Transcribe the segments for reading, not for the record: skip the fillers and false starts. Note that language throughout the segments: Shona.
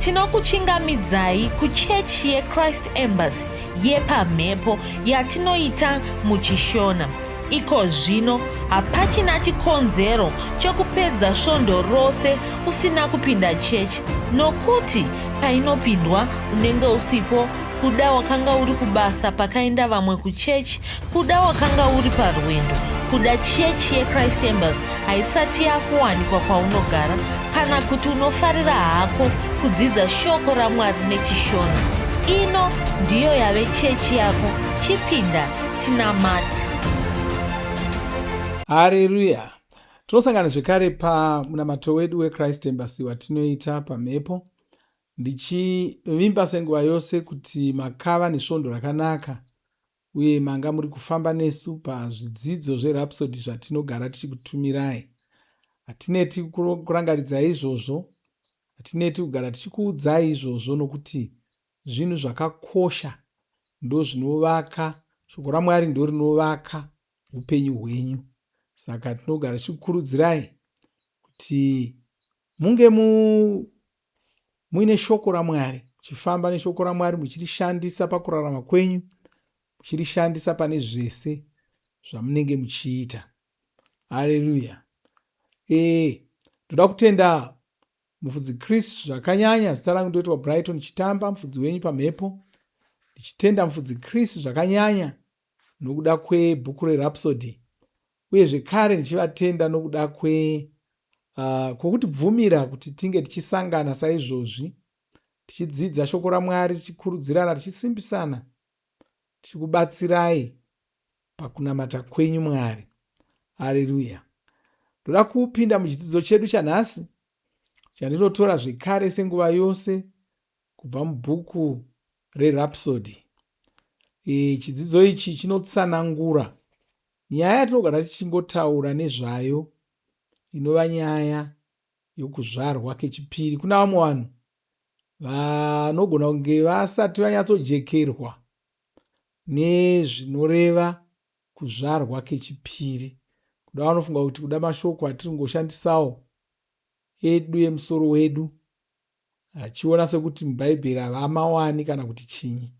Tinokuchingamidzai kuchechi yeChrist Embassy yepamhepo yatinoita muchiShona. Iko zvino hapachina chikonzero chokupedza svondo rose usina kupinda chechi nokuti painopindwa unenge usipo kuda wakanga uri kubasa pakaenda vamwe kuchechi kuda wakanga uri parwendo kuda chechi yechrist embassy haisati yakuwanikwa kwaunogara kana kuti unofarira hako kudzidza shoko ramwari nechishona ino ndiyo yave chechi yako chipinda tinamati hareruya tinosangana zvekare pamunamato wedu wechrist embassy watinoita pamhepo Ndichivimba senguva yose kuti makava nesvondo rakanaka uye manga muri kufamba nesu pazvidzidzo zveRhapsody zvatinogara tichikutumirai. Hatineti kurangaridzai izvozvo, hatineti kugara tichikuudzai izvozvo nokuti zvinhu zvakakosha ndozvinovaka, shoko raMwari ndorinovaka upenyu hwenyu. Saka tinogara tichikukurudzirai kuti munge mu muine shoko raMwari, muchifamba neshoko raMwari, muchirishandisa pakurarama kwenyu, muchirishandisa pane zvese zvamunenge muchiita. Haleluya. E, ndoda kutenda mufudzi Chris zvakanyanya. Zita rangu ndoitwa Brighton Chitamba, mufudzi wenyu pamhepo. Ndichitenda mufudzi Chris zvakanyanya nokuda kwebhuku reRhapsody uye zvekare ndichivatenda nokuda kwe uh, kwokutibvumira kuti tinge tichisangana saizvozvi tichidzidza shoko ramwari tichikurudzirana tichisimbisana tichikubatsirai pakunamata kwenyu mwari hareruya ndoda kupinda muchidzidzo chedu chanhasi chandinotora zvekare senguva yose kubva mubhuku reRhapsody. E, chidzidzo ichi chinotsanangura nyaya yatinogara tichingotaura nezvayo inova nyaya yokuzvarwa kechipiri. Kuna vamwe vanhu vanogona kunge vasati vanyatsojekerwa nezvinoreva kuzvarwa kechipiri. Kuda vanofunga kuti kuda mashoko atiri kungoshandisawo edu emusoro wedu achiona sekuti mubhaibheri havamawani kana kuti chinyi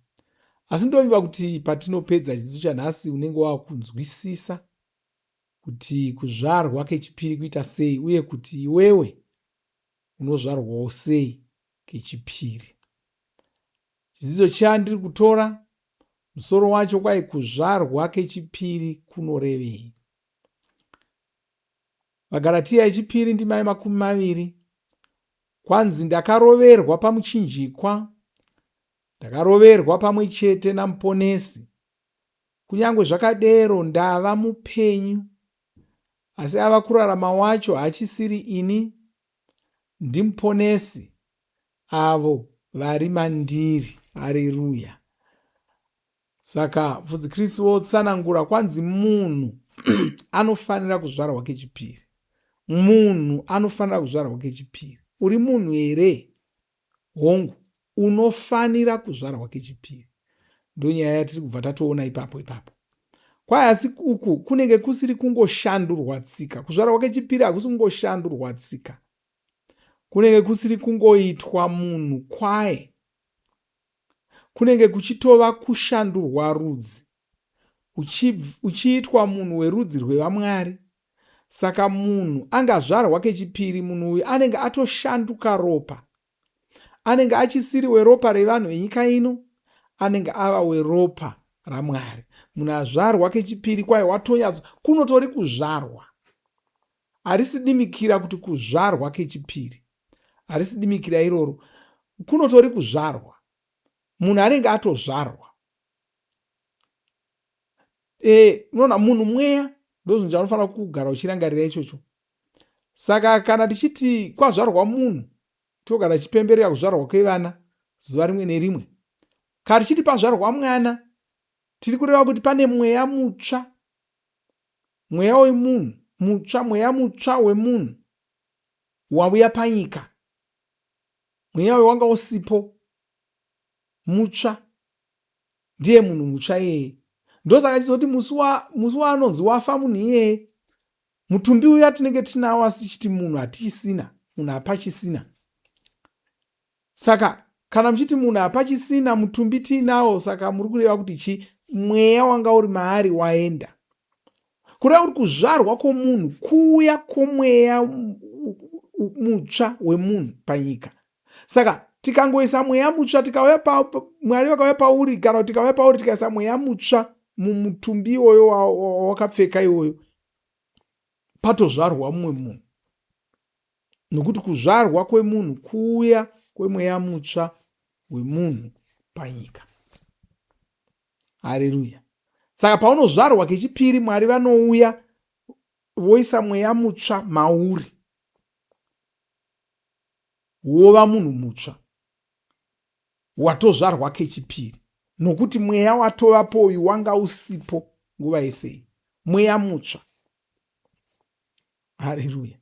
asi ndovimba kuti patinopedza chidzidzo chanhasi unenge wakunzwisisa kuti kuzvarwa kechipiri kuita sei uye kuti iwewe unozvarwawo sei kechipiri chidzidzo chandiri kutora musoro wacho kwai kuzvarwa kechipiri kunorevei VaGaratiya yechipiri ndima yemakumi maviri. Kwanzi ndakaroverwa pamuchinjikwa, ndakaroverwa pamwe chete naMuponesi. Kunyange zvakadero ndava mupenyu, asi ava kurarama wacho haachisiri ini, ndiMuponesi avo vari mandiri. Hareruya! Saka mufudzi Chris votsanangura kwanzi munhu anofanira kuzvarwa kechipiri. Munhu anofanira kuzvarwa kechipiri. Uri munhu here? Hongu, unofanira kuzvarwa kechipiri. Ndonyaya yatiri kubva tatoona ipapo ipapo. Kwai asi uku kunenge kusiri kungoshandurwa tsika. Kuzvarwa kechipiri hakusi kungoshandurwa tsika. Kunenge kusiri kungoitwa munhu kwaye. Kunenge kuchitova kushandurwa rudzi, uchiitwa munhu werudzi rwevamwari. Saka munhu angazvarwa kechipiri, munhu uyu anenge atoshanduka ropa. Anenge achisiri weropa revanhu venyika ino, anenge ava weropa raMwari. Munhu azvarwa kechipiri kwaye watonyatso kunotori kuzvarwa. Harisi dimikira kuti kuzvarwa kechipiri. Harisi dimikira iroro. Kunotori kuzvarwa. Munhu anenge atozvarwa. E, unoona munhu mweya ndozvinhu chaunofanira kugara uchirangarira ichocho. Saka kana tichiti kwazvarwa munhu togara tichipemberera kuzvarwa kwevana zuva rimwe nerimwe. Kana tichiti pazvarwa mwana tiri kureva kuti pane mweya mutsva Mweya wemunhu mutsva, mweya mutsva wemunhu wauya panyika. Mweya uyu wanga usipo, mutsva. Ndiye munhu mutsva iyeye. Ndosaka tichizoti musi waanonzi wafa munhu iyeye, mutumbi uya tinenge tinawo asi tichiti munhu hatichisina, munhu hapachisina. Saka kana muchiti munhu hapachisina mutumbi tiinawo, saka muri kureva kuti chi mweya wanga uri maari waenda. Kureva kuti kuzvarwa kwomunhu kuuya kwomweya mutsva wemunhu panyika. Saka tikangoisa mweya mutsva tikauya pa, Mwari vakauya pauri kana kuti tikauya pauri tikaisa mweya mutsva mumutumbi iwoyo wawakapfeka iwoyo, patozvarwa mumwe munhu. Nokuti kuzvarwa kwemunhu kuuya kwemweya mutsva wemunhu panyika. Hareruya. Saka paunozvarwa kechipiri, Mwari vanouya voisa mweya mutsva mauri, wova munhu mutsva watozvarwa kechipiri, nokuti mweya watovapo uyu wanga usipo nguva yese iyi, mweya mutsva. Hareruya.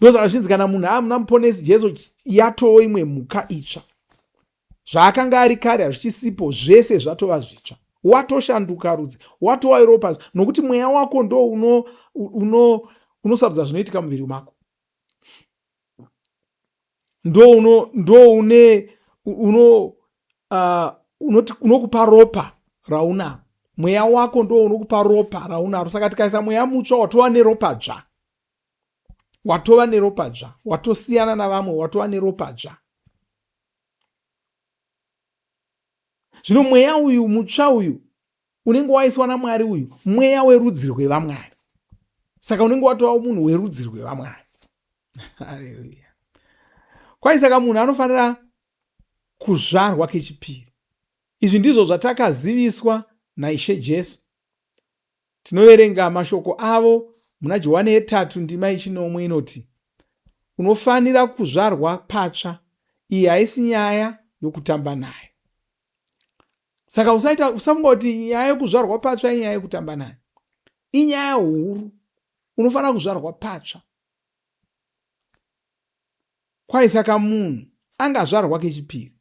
Ndosaka zvinzi kana munhu amuna Muponesi Jesu, yatoo imwe mhuka itsva. Zvaakanga ari kare hazvichisipo, zvese zvatova zvitsva. Watoshanduka rudzi, watova ropa, nokuti mweya wako ndo unosarudza zvinoitika muviri mako. Ndo uno ndo une uno unoti unokupa ropa raunaro. Mweya wako ndo unokupa ropa raunaro. Saka tikaisa mweya mutsva, watova neropa dzva. Watova neropa dzva, watosiyana navamwe, watova neropa dzva. Zvino mweya uyu mutsva uyu unenge waiswa naMwari uyu, mweya werudzi rwevamwari. Saka unenge watova munhu werudzi rwevamwari. Haleluya. Kwai saka munhu anofanira kuzvarwa kechipiri. Izvi ndizvo zvatakaziviswa naIshe Jesu. Tinoverenga mashoko avo muna Johane yetatu ndima yechinomwe inoti, Unofanira kuzvarwa patsva. Iyi haisi nyaya yokutamba nayo. Saka usaita usafunga kuti nyaya yokuzvarwa patsva inyaya yokutamba nayo. Inyaya huru. Unofanira kuzvarwa patsva. Kwai saka munhu angazvarwa kechipiri.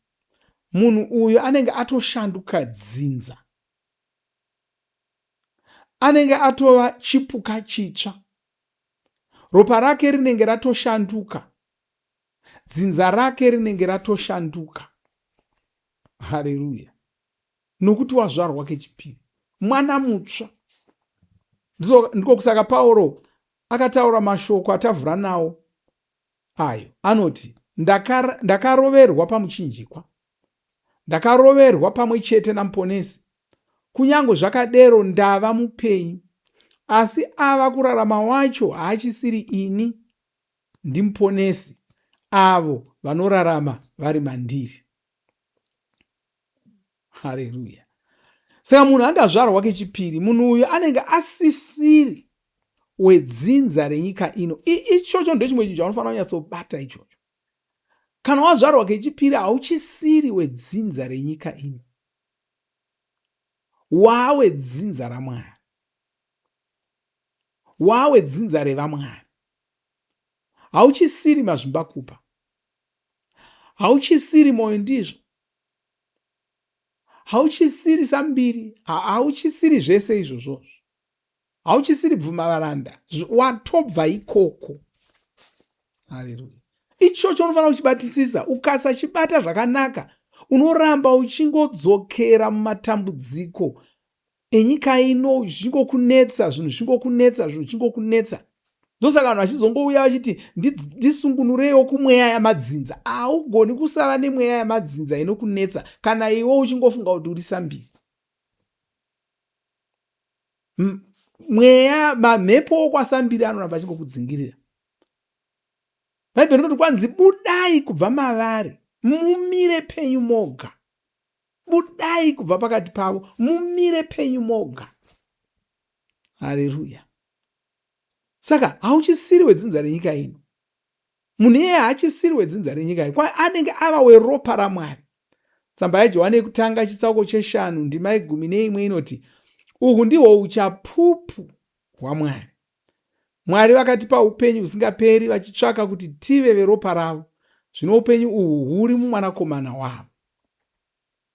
Munhu uyu anenge atoshanduka dzinza. Anenge atova chipuka chitsva. Ropa rake rinenge ratoshanduka. Dzinza rake rinenge ratoshanduka. Hareruya. Nokuti wazvarwa kechipiri. Mwana mutsva. Ndiko kusaka Pauro akataura mashoko atavhura nawo ayo anoti, ndakaroverwa pamuchinjikwa, ndakaroverwa pamwe chete naMuponesi, kunyange zvakadero ndava mupenyu, asi ava kurarama wacho haachisiri ini, ndiMuponesi, avo vanorarama vari mandiri. Hareruya. Saka munhu angazvarwa kechipiri, munhu uyu anenge asisiri wedzinza renyika ino. Ichocho ndochimwe chinhu chaunofanira kunyatsobata ichocho. Kana wazvarwa kechipiri hauchisiri wedzinza renyika ino, wawedzinza raMwari, wawedzinza revamwari. Hauchisiri mazvimbakupa, hauchisiri mwoyo ndizvo, hauchisiri sambiri, hauchisiri zvese izvozvozvo, hauchisiri bvumavaranda, watobva ikoko. Haleluya. Ichocho unofanira kuchibatisisa. Ukasachibata zvakanaka unoramba uchingodzokera mumatambudziko enyika ino, zvichingokunetsa zvinhu, zvichingokunetsa zvinhu, zvichingokunetsa. Ndosaka vanhu vachizongouya vachiti ndisungunureiwo kumweya yamadzinza. Haugoni kusava nemweya yamadzinza inokunetsa kana iwe uchingofunga kuti uri sambiri. Mweya mamhepo okwasambiri anoramba achingokudzingirira. Bhaibheri rinoti kwanzi budai kubva mavari mumire penyu moga. Budai kubva pakati pavo mumire penyu moga. Hareruya. Saka hauchisiri wedzinza renyika ino. Munhu iyeye haachisiri wedzinza renyika ino, kwai anenge ava weropa raMwari. Tsamba yaJohani yekutanga chitsauko cheshanu ndima yegumi neimwe inoti, Uhwu ndihwo uchapupu hwaMwari. Mwari vakatipa upenyu husingaperi vachitsvaka kuti tive veropa ravo. Zvino upenyu uhwu huri muMwanakomana wavo.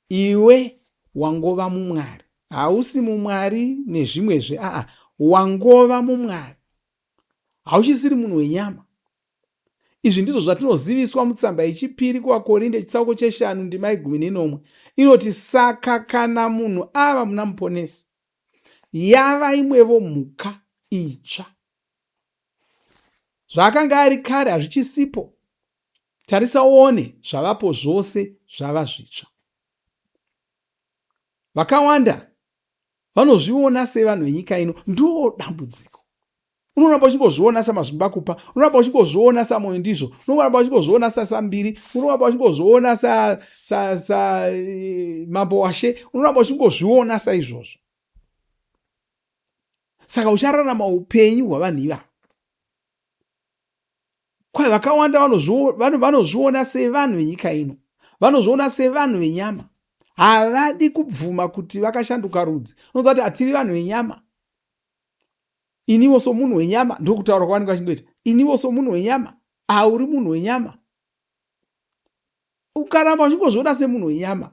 Iwe wangova muMwari. Hausi muMwari nezvimwezve, aa, wangova muMwari. Hauchisiri munhu wenyama. Izvi ndizvo zvatinoziviswa mutsamba yechipiri kuvaKorinde chitsauko cheshanu ndima yegumi nenomwe inoti, Saka kana munhu ava muna Muponesi, yava imwevo mhuka itsva. Zvaakanga ari kare hazvichisipo. Tarisa uone, zvavapo zvose zvava zvitsva. Vakawanda vanozviona sevanhu venyika ino, ndo dambudziko. Unoramba uchingozviona samazvimbakupa, unoramba uchingozviona samoyo ndizvo, unoramba uchingozviona sasambiri, unoramba uchingozviona sa, sa, sa eh, mambo washe, unoramba uchingozviona saizvozvo. Saka uchararama upenyu hwavanhu ivavo. Kwai vakawanda vanozviona sevanhu venyika ino, vanozviona sevanhu venyama. Havadi kubvuma kuti vakashanduka rudzi. Unoziva kuti hatiri vanhu venyama. Iniwo somunhu wenyama, ndokutaura kwavanenge vachingoita. Iniwo somunhu wenyama, hauri munhu wenyama. Ukaramba uchingozviona semunhu wenyama,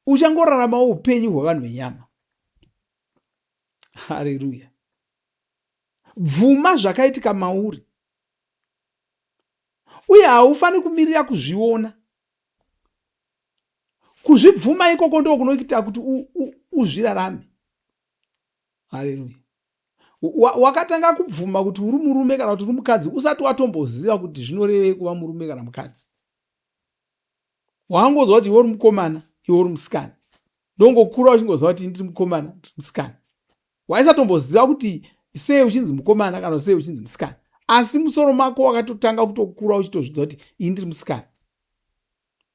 uchangoraramawo upenyu hwevanhu venyama. Hareruya. Bvuma zvakaitika mauri uye haufaniri kumirira kuzviona. Kuzvibvuma ikoko ndo kunoita kuti uzvirarame. Haleluya. Wakatanga kubvuma kuti uri murume kana kuti uri mukadzi usati watomboziva kuti zvinorevei kuva murume kana mukadzi. Wangozwa kuti iwe uri mukomana, iwe uri musikana. Ndongokura uchingoziva kuti ndiri mukomana, ndiri musikana. Waisatomboziva kuti sei uchinzi mukomana kana sei uchinzi musikana. Asi musoro mako wakatotanga kutokura uchitozvidza kuti ini ndiri musikana.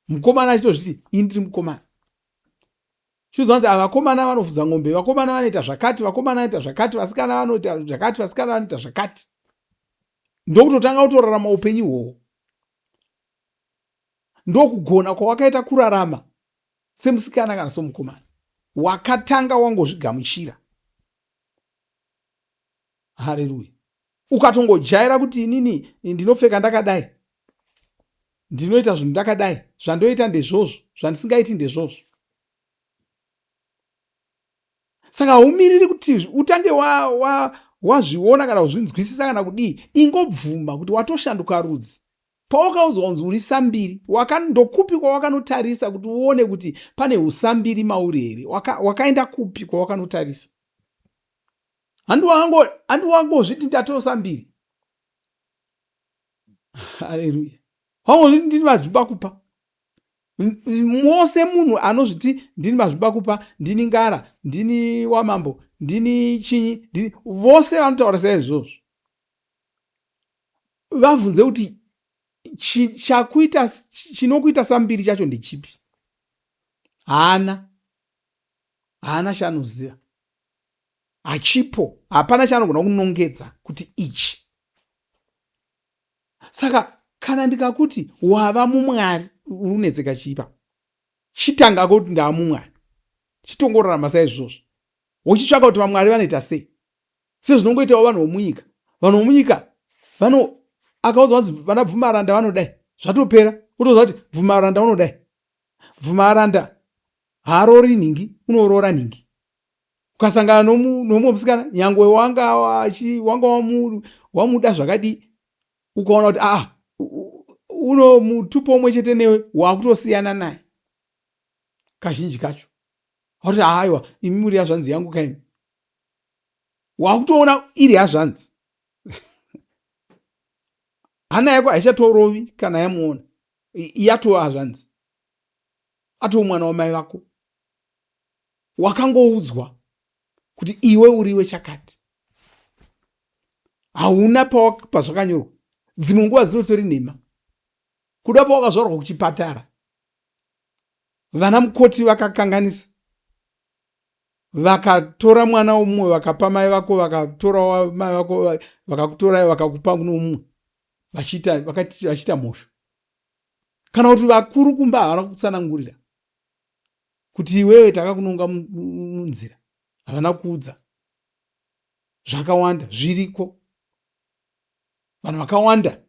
Mukomana achitozviti ini ndiri mukomana. Chizvanzi ava vakomana vanofudza ng'ombe, vakomana vanoita zvakati, vakomana vanoita zvakati, vasikana vanoita zvakati, vasikana vanoita zvakati. Ndokutotanga kutorarama upenyu ihwohwo. Ndokugona kwawakaita kurarama semusikana kana somukomana. Wakatanga wangozvigamuchira. Haleluya. Ukatongojaira kuti inini ndinopfeka ndakadai, ndinoita zvinhu ndakadai, zvandoita ndezvozvo, zvandisingaiti ndezvozvo. Saka haumiriri kuti utange wazviona wa, wa kana kuzvinzwisisa kana kudii. Ingobvuma kuti watoshanduka rudzi. Pawakaudzwa kunzi uri sambiri, ndokupi kwawakanotarisa kuti uone kuti pane usambiri mauri here? Wakaenda waka kupi kwawakanotarisa? Handi wangozviti ndatosambiri. Haleluya. Wangozviti ndini mazvimbakupa. Mose munhu anozviti ndini mazvimbakupa, ndini ngara, ndini wamambo, ndini chinyi, ndini vose vanotaura saizvozvo. Vabvunze kuti chakuita chinokuita sambiri chacho ndechipi? Haana. Haana chaanoziva. Hachipo. Hapana chaanogona kunongedza kuti ichi. Saka kana ndikakuti wava mumwari uri kunetseka chii ipapo? Chitanga kuti ndava mumwari. Chitongorarama saizvozvo. Wochitsvaka kuti vamwari vanoita sei? Sezvinongoitawo vanhu vomunyika. Vanhu vomunyika vano akaudzwa kunzi vana bvumaranda vanodai. Zvatopera. Wotoziva kuti bvumaranda unodai. Bvumaranda haaroori nhingi, unoroora nhingi. Ukasangana nomumwe musikana nyangwe wanga wanga wamuda zvakadii ukaona kuti aa uno mutupo umwe chete newe wakutosiyana naye kazhinji kacho wakuti aiwa imi muri hazvanzi yangu kaimi wakutoona iri hazvanzi hana yako haichatorovi kana yamuona yatova hazvanzi atoo mwana wamai vako wakangoudzwa kuti iwe uriwe chakati hauna pazvakanyorwa dzimwe nguva dzinotori nhema kuda pawakazvarwa kuchipatara vana mukoti vakakanganisa vakatora mwana umwe vakapa mai vako vakatora mai vako vakakutorai vakakupa kuno umwe vachiita vachiita mhosho kana kuti vakuru kumba havana kutsanangurira kuti iwewe takakunonga munzira havana kuudza zvakawanda zviriko vanhu vakawanda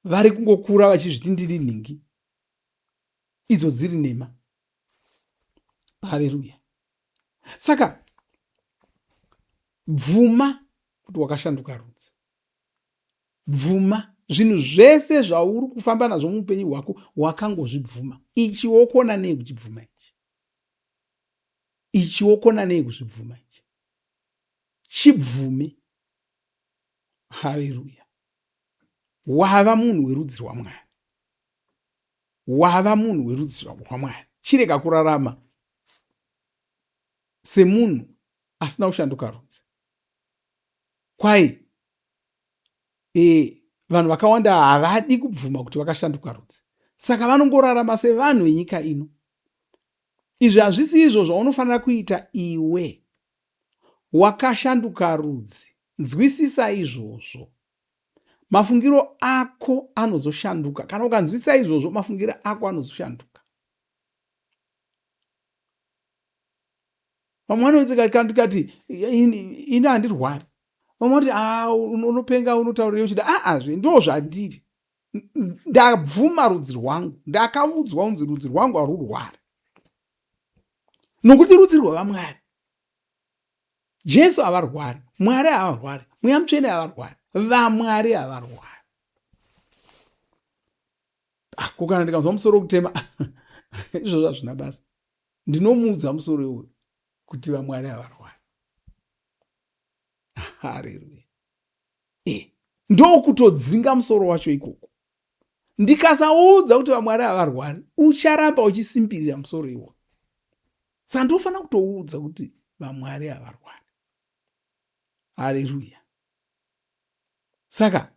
vari kungokura vachizviti ndiri nhingi idzo dziri nhema haleluya saka bvuma kuti wakashanduka rudzi bvuma Zvinhu zvese zvauri kufamba nazvo muupenyu hwako wakangozvibvuma. Ichi wokona nei kuchibvuma ichi? Ichi wokona nei kuzvibvuma ichi? Chibvume. Haleluya. Wava munhu werudzi rwaMwari. Wava munhu werudzi rwaMwari. Chirega kurarama semunhu asina kushanduka rudzi. Kwai e, vanhu vakawanda havadi kubvuma kuti vakashanduka rudzi saka vanongorarama sevanhu venyika ino izvi hazvisi izvo zvaunofanira kuita iwe wakashanduka rudzi nzwisisa izvozvo mafungiro ako anozoshanduka kana ukanzwisisa izvozvo mafungiro ako anozoshanduka vamwe vanotseka kana tikati ini handirwari vamwe vanoti ah, unopenga unotaurira uchida aazve ah, ndo zvandiri ndabvuma rudzi rwangu ndakaudzwa kunzi rudzi rwangu harurwari nokuti rudzi rwavamwari jesu havarwari mwari havarwari mweya mutsvene havarwari vamwari havarwari ah, ko kana ndikanzwa musoro kutema izvozvo hazvina basa ndinomuudza musoro iwoyo kuti vamwari havarwari hareruya e ndokutodzinga musoro wacho ikoko ndikasaudza kuti vamwari havarwari ucharamba uchisimbirira musoro iwoyo saka ndofanira kutouudza kuti vamwari havarwari hareruya saka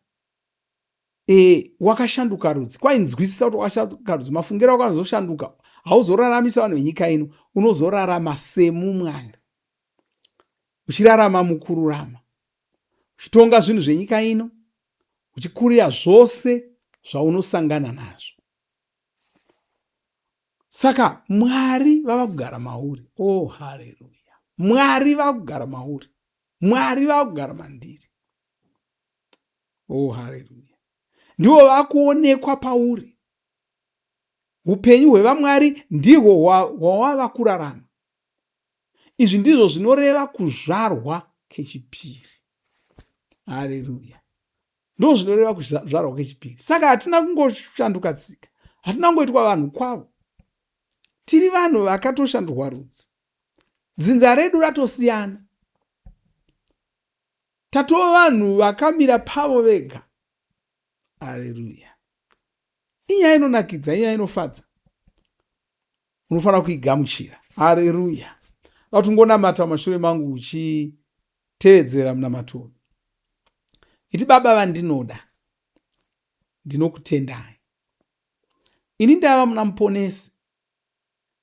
e, wakashanduka rudzi kwainzwisisa kuti wakashanduka rudzi mafungiro ako anozoshanduka hauzoraramisa vanhu venyika ino unozorarama semumwari uchirarama mukururama uchitonga zvinhu zvenyika ino uchikurira zvose zvaunosangana nazvo saka mwari vava kugara mauri o oh, haleluya mwari vava kugara mauri mwari vava kugara mandiri Oh, haleluya. Ndivo vakuonekwa pauri. Upenyu hwevamwari ndihwo hwawava kurarama. Izvi ndizvo zvinoreva kuzvarwa kechipiri. Haleluya. Ndizvo zvinoreva kuzvarwa kechipiri. Saka hatina kungoshanduka tsika. Hatina kungoitwa vanhu kwavo. Tiri vanhu vakatoshandurwa rudzi. Dzinza redu ratosiyana. Tatova vanhu vakamira pavo vega. Aleluya. Inyaya inonakidza, inyaya inofadza. Unofanira kuigamuchira. Aleluya. Kuti ungonamata mumashure mangu uchitevedzera munamato uyu. Iti baba vandinoda. Ndinokutendai. Ini ndava muna muponesi.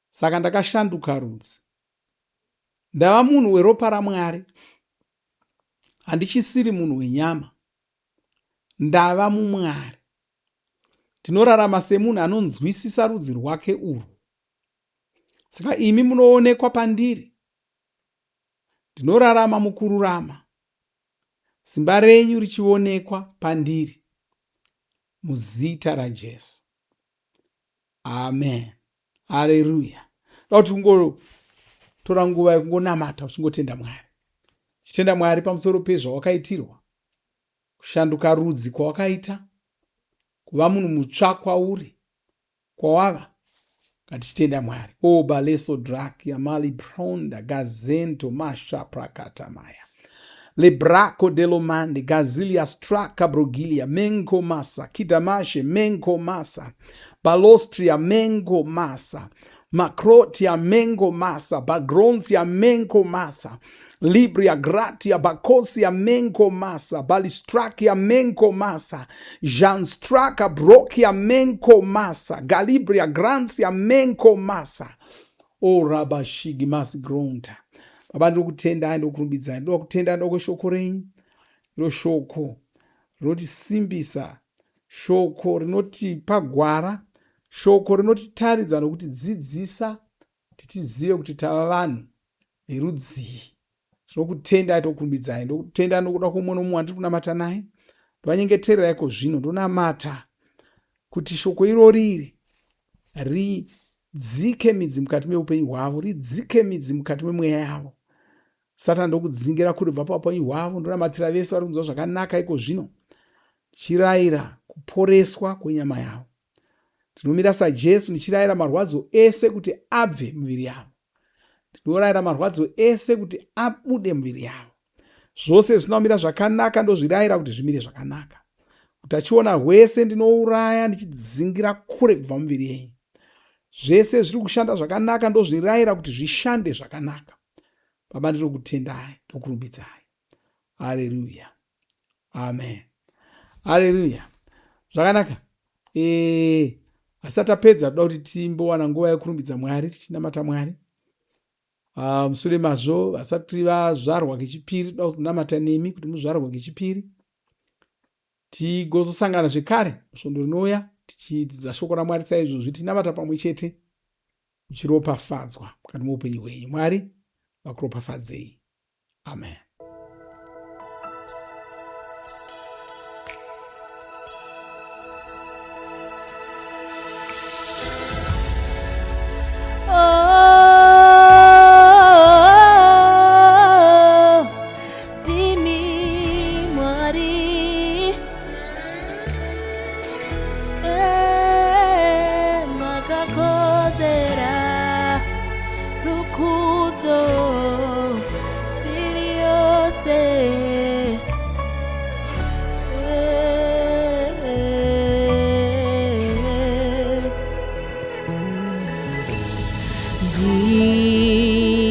Saka ndakashanduka rudzi. Ndava munhu weropa raMwari. Handichisiri munhu wenyama. Ndava muMwari. Ndinorarama semunhu anonzwisisa rudzi rwake urwu. Saka imi munoonekwa pandiri. Ndinorarama mukururama. Simba renyu richionekwa pandiri. Muzita raJesu. Amen. Haleluya. Da kuti ungotora nguva yekungonamata uchingotenda Mwari. Uchitenda Mwari pamusoro pezvawakaitirwa, kushanduka rudzi kwawakaita, kuva munhu mutsva kwauri, kwawava. Ngatichitenda Mwari. O baleso drak yamali bronda gazento masha prakatamaya. Lebraco delomande gazilia straka brogilia mengo masa kidamashe mengo masa balostria mengo masa macrotia mengo masa bagronsia mengo masa libria gratia bakosia mengo masa balistrakia mengo masa janstraka brokia mengo masa galibria gransia mengo masa O Rabashigi Masigronta. Baba ndinokutendai ndokurumbidzai ndoda kutenda ndoda kweshoko renyu iro shoko rinotisimbisa shoko rinotipa gwara shoko rinotitaridza nokutidzidzisa kuti tizive kuti tava vanhu verudzii tinokutendai tokurumbidzai ndokutenda nokuda kwomumwe nomumwe wandiri kunamata naye ndovanyengeterera iko zvino ndonamata kuti shoko irori iri ridzike midzi mukati meupenyu hwavo ridzike midzi mukati memweya yavo satani ndokudzingira kure kubva paupenyu hwavo ndonamatira vese vari kunzwa zvakanaka iko zvino Ndichirayira kuporeswa kwenyama yavo. Ndinomira saJesu ndichirayira marwadzo ese kuti abve muviri yavo. Ndinorayira marwadzo ese kuti abude muviri yavo. Zvose zvisina kumira zvakanaka ndozvirayira kuti zvimire zvakanaka. Utachiona hwese ndinouraya ndichidzingira kure kubva muviri yenyu. Zvese zviri kushanda zvakanaka ndozvirayira kuti zvishande zvakanaka. Baba ndinokutendai, ndokurumbidzai. Haleluya. Amen. Haleluya. Zvakanaka. Eh, asi tapedza toda kuti timbowana nguva yekurumbidza Mwari tichinamata Mwari. Ah, mushure mazvo vasati vazvarwa kechipiri toda kuzonamata nemi kuti muzvarwe kechipiri. Tigozosangana zvekare svondo rinouya tichidzidza shoko raMwari saizvozvi tinamata pamwe chete muchiropafadzwa mukati meupenyu hwenyu. Mwari vakuropafadzei. Amen.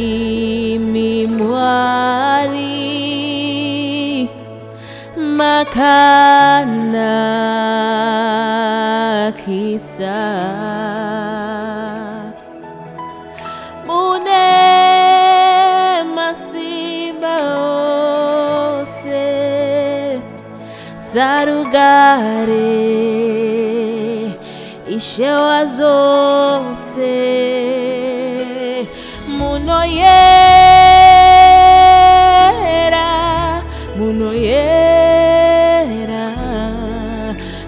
Ndimi Mwari makanakisa mune masimba ose sarugare ishe wazvose munoyera munoyera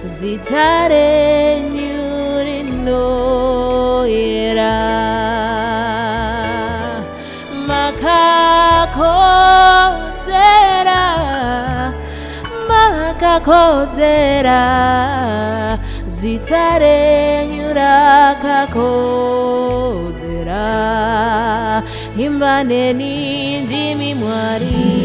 zita renyu rinoyera makakodzera makakodzera zita renyu rakakodzera imba neni ndimi mwari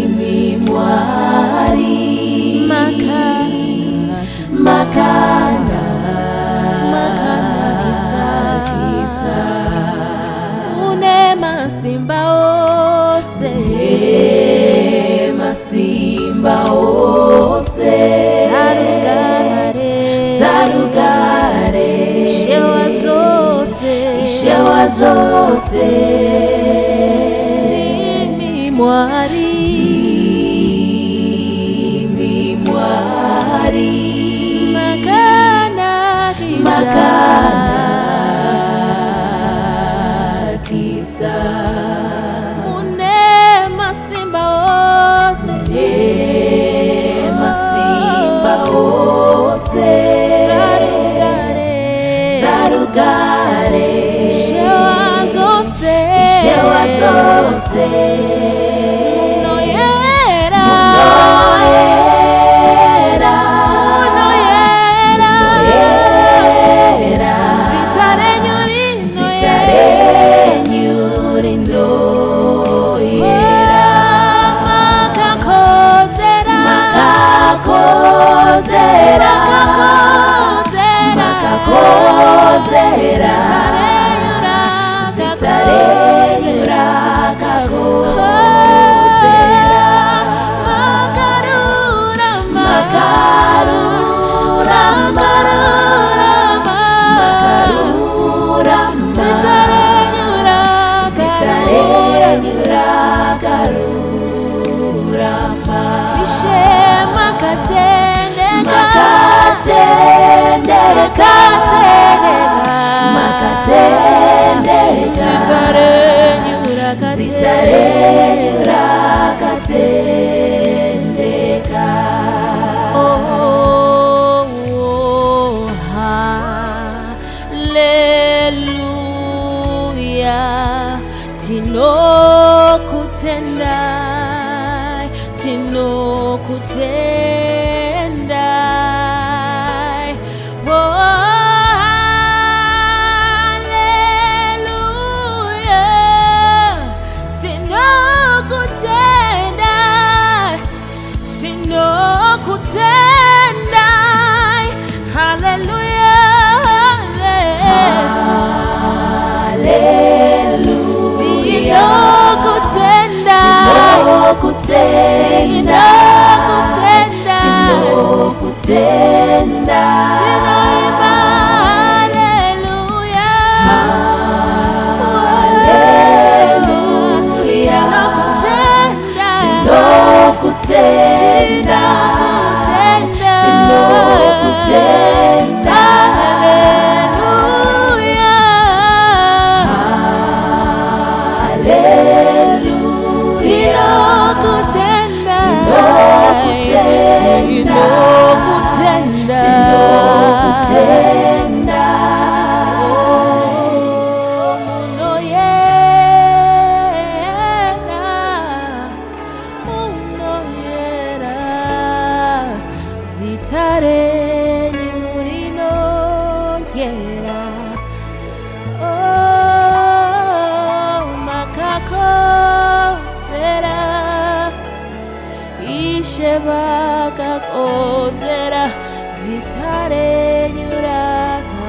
Ndimi Mwari makana makanakisa mune masimba ose masimba ose sarugare sarugare ishe wazvose ishe wazvose ndimi mwari ndimi mwari makanakisa makanakisa mune masimba ose mune masimba ose sarugare sarugare ishe wazvose ishe wazvose munoyera munoyera munoyera munoyera zita renyu zita rinoyera renyu rinoyera makakodzera makakodzera makakodzera makakodzera zita renyu rakakodzera Tinokutenda, tinokutenda, Tinoimba haleluya. Haleluya. Tinokutenda. Tinokutenda, tinokutenda, Haleluya. Haleluya. Tinokutenda. Tinokutenda, Tinokutenda. tinokutenda. Oh, munoyera, munoyera, zita renyu rinoyera. Oh, makakodzera, Ishe vakakodzera, zita renyu rakakodzera.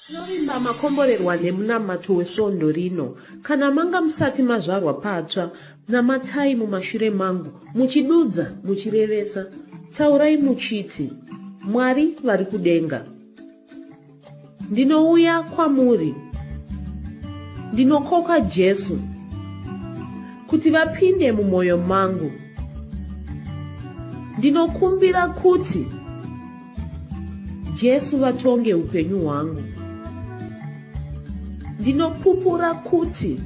Tinovimba makomborerwa nemunamato wesvondo rino. Kana manga musati mazvarwa patsva, namatai mumashure mangu, muchidudza, muchirevesa. Taurai muchiti, Mwari vari kudenga. Ndinouya kwamuri. Ndinokoka Jesu kuti vapinde mumwoyo mangu. Ndinokumbira kuti Jesu vatonge upenyu hwangu. Ndinopupura kuti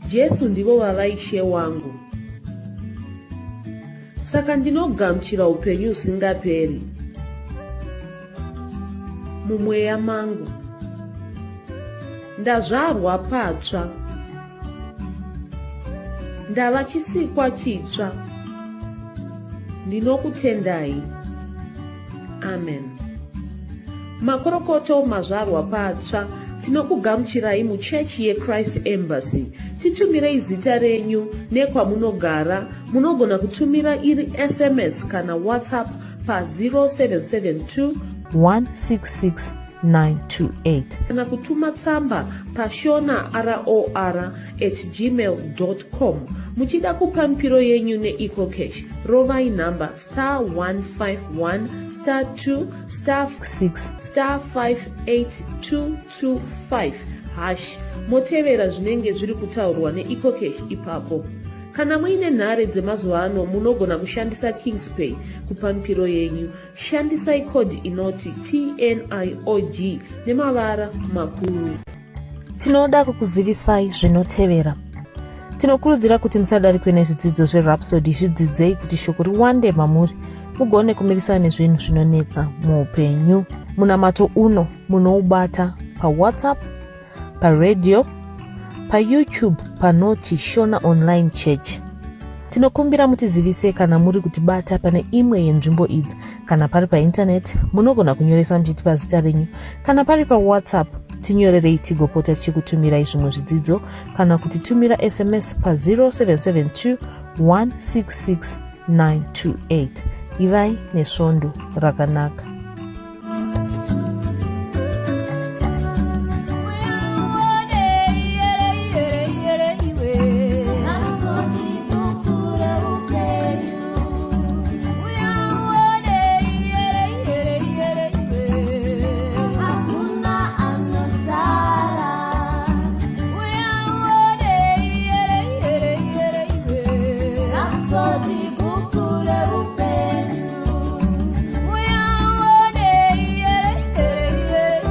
Jesu ndivo vava Ishe wangu. Saka ndinogamuchira upenyu husingaperi mumweya mangu. Ndazvarwa patsva. Ndava chisikwa chitsva. Ndinokutendai. Amen. Makorokoto mazvarwa patsva tinokugamuchirai muchechi yeChrist Embassy. Titumirei zita renyu nekwamunogara. Munogona kutumira iri SMS kana WhatsApp pa 0772 166 928. Kana kutuma tsamba pashona ror at gmail com. Muchida kupa mipiro yenyu neEcoCash, rovai nhamba star 151 star 2 star 6 star 58225 hash, motevera zvinenge zviri kutaurwa neEcoCash ipapo. Kana muine nhare dzemazuva ano, munogona kushandisa Kingspay kupa mipiro yenyu. Shandisai code inoti TNIOG nemavara makuru. Tinoda kukuzivisai zvinotevera. Tinokurudzira kuti musadarikwe nezvidzidzo zveRhapsody. Zvidzidzei kuti shoko riwande mamuri, mugone kumirisana nezvinhu zvinonetsa muupenyu. Munamato uno munoubata paWhatsApp, paradio, paYouTube panoti Shona Online Church. Tinokumbira mutizivise kana muri kutibata pane imwe yenzvimbo idzi. Kana pari paintaneti, munogona kunyoresa muchitipa zita renyu. Kana pari paWhatsApp, tinyorerei tigopota tichikutumirai zvimwe zvidzidzo, kana kutitumira SMS pa0772 166 928. Ivai nesvondo rakanaka.